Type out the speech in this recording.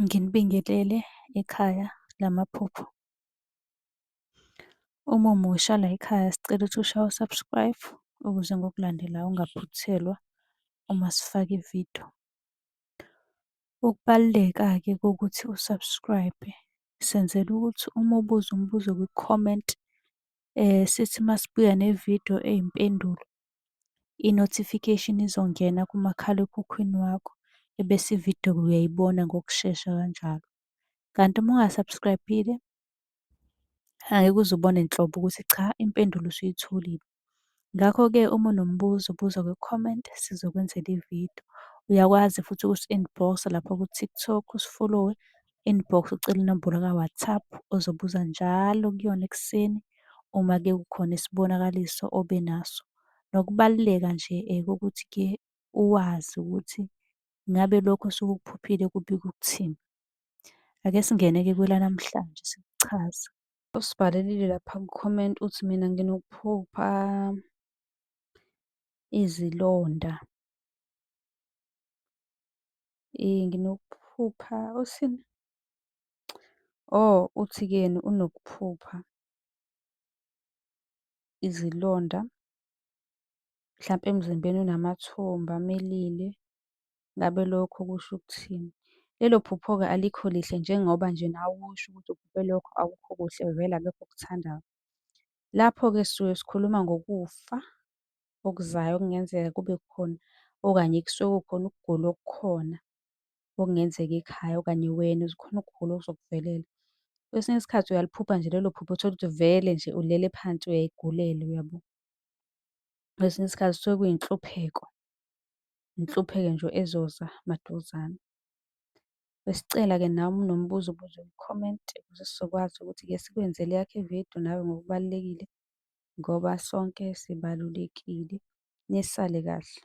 Nginibingelele ekhaya lamaphupho. Uma umusha layikhaya sicela ukuthi ushaye u-subscribe ukuze ngokulandelayo ungaphuthelwa uma sifaka ividiyo. Ukubaluleka-ke kokuthi u-subscribe-e senzela ukuthi uma ubuza umbuzo kwi-comment, sithi uma sibuya nevidiyo eyimpendulo, i-notification izongena kumakhalekhukhwini wakho, ebese ividiyo uyayibona ngokushesha kanjalo. Kanti uma unga-subscribe-ile, angeke uze ubone nhlobo ukuthi cha impendulo usuyitholile. Ngakho-ke uma unombuzo buza kwi-comment sizokwenzela ividiyo. Uyakwazi futhi ukusi-inbox-a lapha ku-TikTok usifolowe, inbox ucele inombolo ka-WhatsApp ozobuza njalo kuyona ekuseni uma-ke kukhona isibonakaliso obe naso. Nokubaluleka nje kokuthi-ke uwazi ukuthi ngabe lokhu osuke ukuphuphile kubika ukuthini. Ake singene-ke kwelanamhlanje sikuchaze. Usibhalelile lapha ku-comment uthi, mina nginokuphupha izilonda. Nginokuphupha, uthini? Oh, uthi-ke yena unokuphupha izilonda, mhlampe emzimbeni unamathumba amelile. Ngabe lokho kusho ukuthini? Lelo phupho-ke alikho lihle njengoba nje nawe usho ukuthi uphuphe lokho akukho kuhle vele akekho okuthandayo. Lapho-ke sisuke sikhuluma ngokufa okuzayo okungenzeka kube khona, okanye kusuke kukhona ukugula okukhona okungenzeka ekhaya, okanye wena khona ukugula okuzokuvelela. Kwesinye isikhathi uyaliphupha nje lelo phupho uthole ukuthi vele nje ulele phansi uyayigulela, uyabo. Kwesinye isikhathi kusuke kuyinhlupheko, inhlupheko nje ezoza maduzane. Besicela-ke nawe uma unombuzo ubuze kwi-comment ukuze sizokwazi ukuthi-ke sikwenzele eyakho ividiyo nawe ngokubalulekile ngoba sonke sibalulekile. Nisale kahle.